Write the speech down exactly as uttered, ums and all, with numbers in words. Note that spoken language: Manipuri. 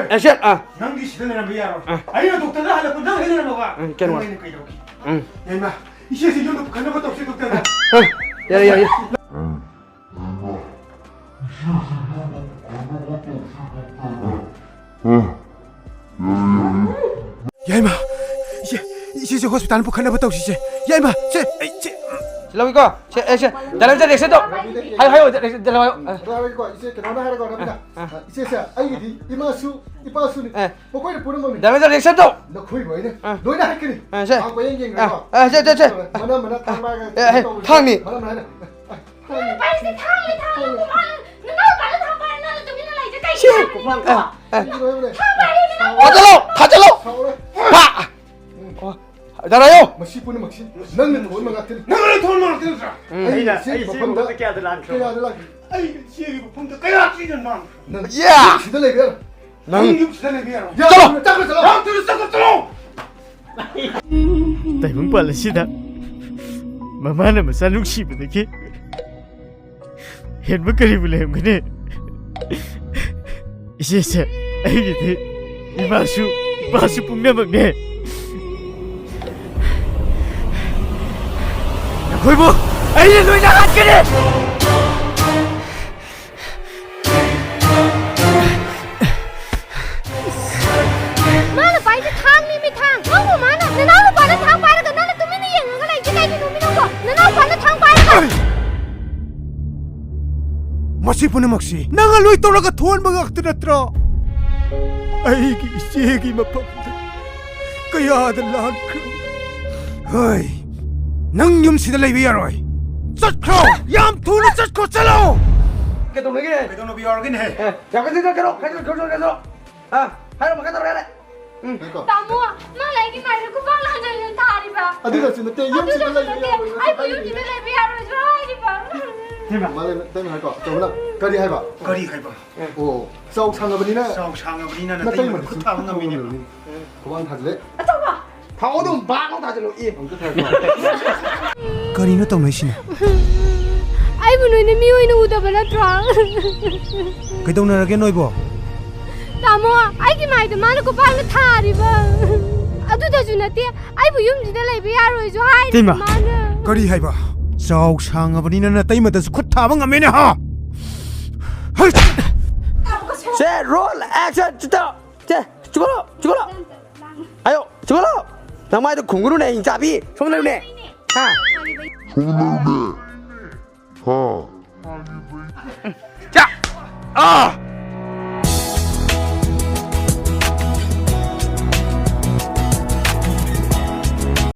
ꯑꯦꯛꯁꯟ! ꯑꯥ꯫ ꯅꯪꯗꯤ ꯁꯤꯗ ꯂꯩꯔꯝꯕ ꯌꯥꯔꯣꯏ꯫ ꯑꯥ꯫ ꯑꯩꯅ ꯗꯣꯛꯇꯔꯗ ꯍꯜꯂꯛꯄ ꯅꯪ ꯍꯦꯛ ꯂꯩꯔꯝꯃꯕ? ꯎꯝ, ꯀꯩꯅꯣ? ꯅꯪ ꯑꯩꯅ ꯀꯩꯗꯧꯒꯦ? ꯎꯝ꯫ ꯌꯥꯏꯃ, ꯏꯆꯦꯁꯤ ꯌꯨꯝꯗ ꯄꯨꯈꯠꯅꯕ ꯇꯧꯁꯤ ꯗꯣꯛꯇꯔꯗ꯫ ꯑꯥ, ꯌꯥꯔꯦ, ꯌꯥꯔꯦ꯫ ꯌꯥꯏꯃ! ꯏꯆꯦ, ꯏꯆꯦꯁꯦ ꯍꯣꯁꯄꯤꯇꯥꯜ ꯄꯨꯈꯠꯅꯕ ꯇꯧꯁꯤꯁꯦ꯫ ꯌꯥꯏꯃ, ꯁꯦ, ꯑꯩ, ꯁꯦ꯫ ꯁꯤ ꯂꯧꯏꯀꯣ꯫ ꯁꯦ, ꯑꯦ, ꯁꯦ, ꯗꯥꯏꯔꯦꯛꯇꯔ ꯔꯤꯌꯦꯛꯁꯟꯗꯣ꯫ ꯍꯥꯏꯌꯣ, ꯍꯥꯏꯌꯣ, ꯗꯥꯏꯔꯦꯛꯇꯔ ꯍꯥꯏꯌꯣ꯫ ꯑ꯫ ꯑꯗꯣ ꯍꯥꯏꯔꯒꯦꯀꯣ, ꯏꯆꯦ, ꯀꯩꯅꯣꯅ ꯍꯥꯏꯔꯒ, ꯔꯕꯤꯅꯥ꯫ ꯑ, ꯑ꯫ ꯑ, ꯏꯆꯦꯁꯦ, ꯑꯩꯒꯤꯗꯤ ꯏꯃꯥꯁꯨ, ꯏꯄꯥꯁꯨꯅꯤ꯫ ꯑ꯫ ꯃꯈꯣꯏꯅ ꯄꯨꯝꯅꯃꯛꯅꯤ꯫ ꯗꯥꯏꯔꯦꯛꯇꯔ ꯔꯤꯌꯦꯛꯁꯟꯗꯣ꯫ ꯅꯈꯣꯏꯕꯨ ꯑꯩꯅ ꯑ꯫ ꯂꯣꯏꯅ ꯍꯥꯏꯔꯛꯀꯅꯤ꯫ ꯑ, ꯁꯦ꯫ ꯊꯥꯡ ꯄꯣꯌꯦꯡ ꯌꯦꯡꯈ꯭ꯔꯦꯀꯣ꯫ ꯑ, ꯑ, ꯁꯦ, ꯁꯦ, ꯁꯦ꯫ ꯃꯅꯝ, ꯃꯅꯝ, ꯊꯥꯡ ꯄꯥꯏꯔꯒ ꯑ, ꯑ, ꯀꯩꯅꯣ ꯇꯧꯕꯁꯦ꯫ ꯊꯥꯡꯅꯤ꯫ ꯃꯅꯝ ꯍꯥꯏꯅ꯫ ꯑ, ꯑ꯫ ꯅꯪꯅ ꯄꯥꯏꯔꯤꯁꯦ ꯊꯥꯡꯅꯤ, ꯊꯥꯡꯅꯤ, ꯊꯥꯡꯅꯤ꯫ ꯅꯅꯥꯎ ꯅꯨꯄꯥꯅ ꯊꯥꯡ ꯄꯥꯏꯔ ꯅꯪꯅ ꯇꯨꯃꯤꯟꯅ ꯂꯩꯁꯦ ꯀꯩꯒꯤꯅꯣ? ꯁꯤ꯫ ꯑ, ꯑ꯫ ꯊꯥꯡ ꯄꯥꯏꯔꯤꯁꯦ ꯅꯪ꯫ ꯊꯥꯖꯜꯂꯣ, ꯊꯥꯖꯜꯂꯣ꯫ ꯁꯥꯎꯔꯦ꯫ ꯄꯥ! ꯎꯝ꯫ ꯑꯣ, ꯗꯥ ꯔꯥꯌꯣ! ꯃꯁꯤ ꯄꯨꯝꯅꯃꯛꯁꯤ ꯅꯪꯅ ꯊꯣꯛꯍꯟꯕ ꯉꯥꯛꯇꯅꯤ꯫ ꯅꯪꯅ ꯊꯣꯛꯍꯟꯕ ꯉꯥꯛꯇꯅꯤ ꯅꯠꯇ꯭ꯔꯥ? ꯎꯝ꯫ ꯑꯩꯅ ꯑꯩꯅ ꯏꯆꯦꯒꯤ ꯏꯆꯦꯒꯤ ꯃꯐꯝꯗ ꯃꯐꯝꯗ ꯀꯌꯥꯗ ꯂꯥꯟꯈ꯭ꯔꯕ? ꯀꯌꯥꯗ ꯂꯥꯟꯈ꯭ꯔꯕ? ꯑꯩ ꯏꯆꯦꯒꯤ ꯃꯐꯝꯗ ꯀꯌꯥ ꯊꯤꯅ ꯂꯥꯟꯈ꯭ꯔꯕ? ꯅꯪ ꯌꯥ! ꯁꯤꯗ ꯂꯩꯕ ꯌꯥꯔꯣꯏ꯫ ꯅꯪ ꯅꯪ ꯌꯨꯝꯁꯤꯗ ꯂꯩꯕ ꯌꯥꯔꯣꯏ꯫ ꯌꯥꯔꯣꯏ, ꯆꯠꯈ꯭ꯔꯣ, ꯆꯠꯈ꯭ꯔꯣ꯫ ꯌꯥꯝ ꯊꯨꯅ ꯆꯠꯈ꯭ꯔꯣ, ꯆꯠꯂꯣ! ꯇꯥꯏꯕꯪꯄꯥꯜ ꯑꯁꯤꯗ ꯃꯃꯥꯅ ꯃꯆꯥ ꯅꯨꯡꯁꯤꯕꯗꯒꯤ ꯍꯦꯟꯕ ꯀꯔꯤꯕꯨ ꯂꯩꯔꯝꯒꯅꯤ? ꯏꯆꯦꯁꯦ ꯑꯩꯒꯤꯗꯤ ꯏꯃꯥꯁꯨ ꯏꯄꯥꯁꯨ ꯄꯨꯝꯅꯃꯛꯅꯦ꯫ ꯅꯈꯣꯏꯕꯨ ꯑꯩꯅ ꯂꯣꯏꯅ ꯍꯥꯠꯀꯅꯤ! ꯃꯥꯅ ꯄꯥꯏꯁꯦ ꯊꯥꯡꯅꯤ, ꯃꯤ ꯊꯥꯡ꯫ ꯅꯪꯕꯨ ꯃꯥꯅ ꯅꯅꯥꯎ ꯅꯨꯄꯥꯅ ꯊꯥꯡ ꯄꯥꯏꯔꯒ ꯅꯪꯅ ꯇꯨꯃꯤꯟꯅ ꯌꯦꯡꯉꯒ ꯂꯩꯁꯦ ꯀꯩꯒꯤꯅꯣ, ꯃꯤ ꯅꯪꯕꯣ? ꯅꯅꯥꯎ ꯅꯨꯄꯥꯅ ꯊꯥꯡ ꯄꯥꯏꯔꯒ꯫ ꯑꯩ! ꯃꯁꯤ ꯄꯨꯝꯅꯃꯛꯁꯤ ꯅꯪꯅ ꯂꯣꯏ ꯇꯧꯔꯒ ꯊꯣꯛꯍꯟꯕ ꯉꯥꯛꯇ ꯅꯠꯇ꯭ꯔꯣ? ꯑꯩꯒꯤ ꯏꯆꯦꯒꯤ ꯃꯐꯝꯗ ꯀꯌꯥꯗ ꯂꯥꯟꯈ꯭ꯔꯦ꯫ ꯍꯣꯏ, ꯅꯪ ꯌꯨꯝꯁꯤꯗ ꯂꯩꯕ ꯌꯥꯔꯣꯏ꯫ ꯆꯠꯈ꯭ꯔꯣ! ꯌꯥꯝ ꯊꯨꯅ ꯆꯠꯈ꯭ꯔꯣ, ꯆꯠꯂꯣ! ꯀꯩꯗꯧꯅꯒꯦ? ꯀꯩꯗꯧꯅꯕ ꯌꯥꯎꯔꯒꯦꯅꯦꯍꯦ? ꯑꯦ, ꯌꯥꯝ ꯀꯟꯅ ꯆꯠꯈ꯭ꯔꯣ, ꯀꯟꯅ ꯆꯠꯈ꯭ꯔꯣ, ꯀꯟꯅ ꯆꯠꯈ꯭ꯔꯣ꯫ ꯑꯥ, ꯍꯥꯏꯔꯣ, ꯃꯈꯥ ꯇꯧꯔꯣ, ꯌꯥꯔꯦ꯫ ꯎꯝ꯫ ꯉꯥꯏꯈꯣ꯫ ꯇꯥꯃꯣ, ꯃꯥ ꯂꯩꯒꯤ ꯃꯥꯏꯗ ꯈꯨꯄꯥꯛ ꯂꯥꯟꯖꯜꯂꯦ ꯊꯥꯔꯤꯕ꯫ ꯑꯗꯨꯗꯁꯨ ꯅꯠꯇꯦ, ꯌꯨꯝꯁꯤꯗ ꯑꯗꯨꯗꯁꯨ ꯂꯩꯕ ꯅꯠꯇꯦ, ꯌꯥꯔꯣꯏ꯫ ꯑꯩꯕꯨ ꯌꯨꯝꯁꯤꯗ ꯂꯩꯕ ꯌꯥꯔꯣꯏꯗ꯭ꯔꯣ ꯍꯥꯏꯔꯤꯕ? ꯃꯥꯂꯦ, ꯇꯩꯅ ꯍꯥꯏꯀꯣ, ꯑꯆꯧꯕꯅ ꯀꯔꯤ ꯍꯥꯏꯕ? ꯀꯔꯤ ꯍꯥꯏꯕ? ꯑꯣ, ꯆꯥꯎ ꯁꯥꯡꯉꯕꯅꯤꯅ ꯆꯥꯎ ꯁꯥꯡꯉꯕꯅꯤꯅ ꯅꯇꯩꯃꯗꯤ ꯅꯇꯩꯃꯗꯤ ꯈꯨꯠ ꯊꯥꯕ ꯉꯝꯃꯤꯅꯦꯕ꯫ ꯈꯨꯠ ꯊꯥꯕ ꯉꯝꯃꯤꯅꯦꯕ꯫ ꯈꯨꯕꯥꯡ ꯊꯥꯖꯤꯜꯂꯦ꯫ ꯑꯆꯧꯕ! ꯊꯥꯎ ꯑꯗꯨꯝ ꯕꯥꯛ ꯂꯥꯎ ꯊꯥꯖꯤꯜꯂꯣ, ꯑꯦ꯫ ꯑꯃꯨꯛꯇ ꯊꯥꯖꯤꯜꯂꯣ꯫ ꯀꯔꯤꯅꯣ ꯇꯧꯅꯩꯁꯤꯅ? ꯑꯩꯕꯨ ꯅꯣꯏꯅ ꯃꯤ ꯑꯣꯏꯅ ꯎꯗꯕ ꯅꯠꯇ꯭ꯔꯣ? ꯀꯩꯗꯧꯅꯔꯒꯦ ꯅꯣꯏꯕꯣ? ꯇꯥꯃꯣ, ꯑꯩꯒꯤ ꯃꯥꯏꯗ ꯃꯥꯅ ꯈꯨꯄꯥꯛꯅ ꯊꯥꯔꯤꯕ꯫ ꯑꯗꯨꯗꯁꯨ ꯅꯠꯇꯦ, ꯑꯩꯕꯨ ꯌꯨꯝꯁꯤꯗ ꯂꯩꯕ ꯌꯥꯔꯣꯏꯁꯨ ꯍꯥꯏꯔꯤꯕ ꯏꯇꯩꯃ, ꯃꯥꯅ꯫ ꯀꯔꯤ ꯍꯥꯏꯕ? ꯆꯥꯎ ꯁꯥꯡꯉꯕꯅꯤꯅ ꯅꯇꯩꯃꯗꯁꯨ ꯈꯨꯠ ꯊꯥꯕ ꯉꯝꯃꯦꯅꯦ, ꯍꯥ? ꯍꯩ! ꯁꯦ, ꯔꯣꯜ, ꯑꯦꯛꯁꯟ, ꯆꯤꯠꯇ! ꯁꯦ, ꯆꯨꯒꯠꯂꯣ, ꯆꯨꯒꯠꯂꯣ! ꯑꯌꯣ, ꯆꯨꯒꯠꯂꯣ! ꯅꯃꯥꯏꯗꯣ ꯈꯨꯝꯒꯅꯨꯅꯦ, ꯍꯤꯡꯆꯥꯕꯤ! ꯁꯣꯝ ꯂꯩꯌꯨꯅꯦ! ꯍꯥ? ꯁꯣꯝ ꯂꯩꯌꯨꯅꯦ! ꯍꯥ? ꯆꯥ! ꯑꯥ!